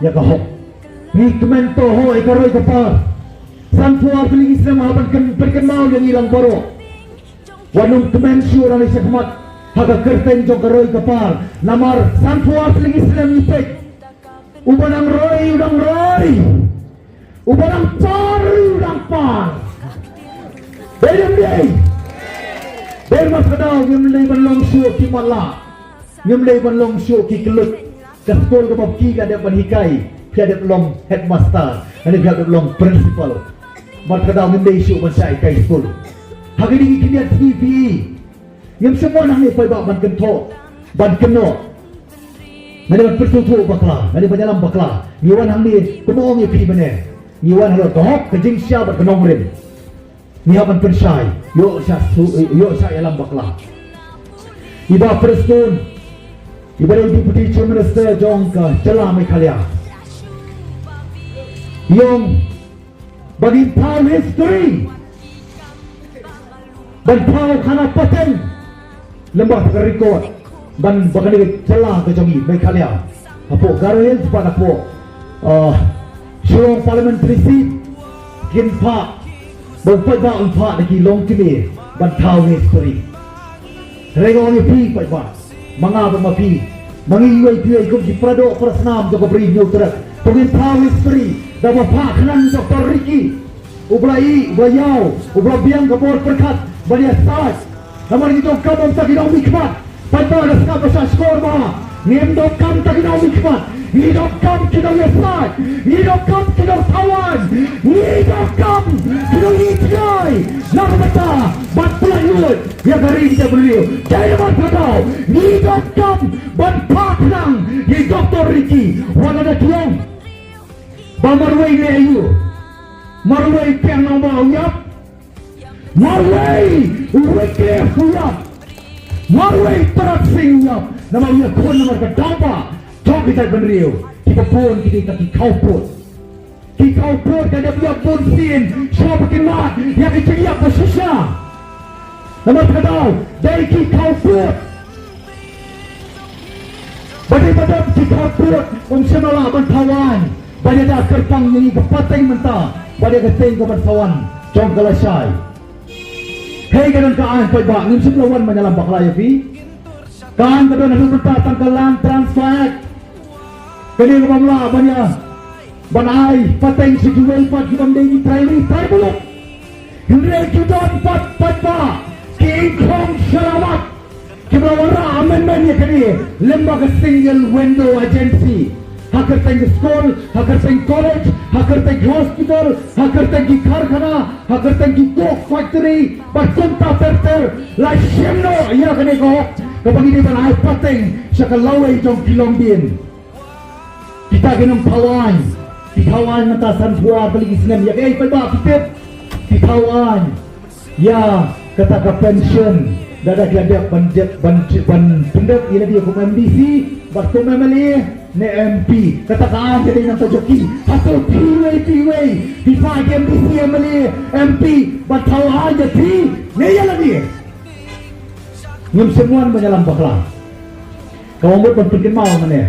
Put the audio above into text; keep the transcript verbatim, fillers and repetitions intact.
ïa ka hok. Ngi kmen to ho ïa ka roi ka par. Sanphew ar tylli ki snem ha ban kyn, pynkynmaw ïa ngi lang baroh. Wat nym kmen shuh ranei shakhmat ha ka kyrteng jong ka roi ka par. Namar sanphew ar tylli ki snem ngi peit. Uba nang roi u dang roi. Uba dang par u dang par. Dei ne em dei? Dei, namar kata ngim dei ban long shuh ki matlah. Ngim dei ban long shuh ki kyllut. Ka skul kaba phi la dep ban hikai, phi la dep long headmaster, lane phi la dep long principal. Namar kata ngim dei shuh ban shah hikai skul. Ha kine ki khyndiat sngi phi, ngim shym wan hangne paidbah ban kynthoh, ban kynnoh, lane ban pynsngewthuh bakla, lane ban ïalam bakla. Ngi wan hangne kumno ngi phi mynne. Ngi wan halor ka hok, ka jingshisha bad ka nongrim. Ngi hap ban pynshai, ïoh shah su, ïoh shah ïalam bakla. I Bah Prestone, iba dei Deputy Chief Minister jong ka jylla Meghalaya, i ong ba ngin thaw history. Ban thaw khana pateng lem bad ka record ban ba kane ka jylla ka jong ngi Meghalaya, hapoh Garo Hills bad hapoh, ah, Shillong Parliamentary Seat, kin phah, ba u paidbah un phah da ki longkmie ban thaw history. Hynrei nga ong ïa phi paidbah, ma nga bad ma phi, ma ngi iwei pa iwei kum ki paradoh parasnam jong ka Ri Hynñiewtrep, to ngin thaw history da ba phah khnang ïa u Doctor Ricky, uba la ïeh, uba la ïaw, uba la biang ka bor pyrkhat ban ïasaid. Namar ngi donkam ym tang ki nongmihkhmat. Paidbah, da sngap ba shahshkor ba ngim donkam tang ki nongmihkhmat. Ngi donkam ki nongïasaid. Ngi donkam ki nongthaw aiñ. Ngi donkam ki nongïasaid. Na ka bynta ban pynlait lut ïa ka ri jong ka briew. Dei namar kata ngi donkam ban phah khnang ïa u Doctor Ricky. Wat la da ki ong ba marwei ne aïu? Marwei Kiang Nangbah u ïap. Marwei u Wycliffe u ïap. Marwei Tarat Singh u ïap. Namar u ïakhun namar ka daw ba jong ki jaitbynriew. Kiba bun ki dei tang ki khawpud. Ki khawpud ki dei ban ïap bunsien shuwa ba kin mad ïa ki jingïap ba shisha. Namar kata dei ki khawpud. Ba dei ba don ki khawpud ym shym la lah ban thaw aiñ. Ba dei da kyrpang ïa ngi ka pateng mynta, ba dei ka teng ka ban sa wan jong ka lashai. Hei, ka don ka aiñ paidbah, ngim shym la wan ban ïalam bakla ïa phi. Ka aiñ ka don haduh mynta tang ka Land Transfer Act. Kane ka bym lah ban ïa, ban ai pateng sha kiwei pat ki bym dei ki trai ri trai muluk. Hynrei ki don pat paidbah ki ingkhong shalawat kiba la wanrah amendment ïa kane lem bad ka single window agency. Ha kyrteng ki skul, ha kyrteng college, ha kyrteng ki hospital, ha kyrteng ki karkhana, ha kyrteng ki coke factory bad kumta ter ter. La shim noh ïa kane ka hok kaba ngi dei ban ai pateng sha ka lawei jong ki longdien. Kita ki nongthaw aiñ, ki thaw aiñ mynta sanphew ar tylli ki snem, ïa kaei paidbah phi tip? Ki thaw aiñ ïa kata ka pension, lada ki la dep ban dep ban ban pyndep ïa lade kum MDC bad kum MLA ne MP. Kata ka aiñ ka dei nangta jong ki. Hato phi wei phi wei phi phah ki MDC, MLA, MP ban thaw aiñ ïa phi ne ïa lade? Ngim shym wan ban ïalam bakla. Ka ong mut ban pynkynmaw mane.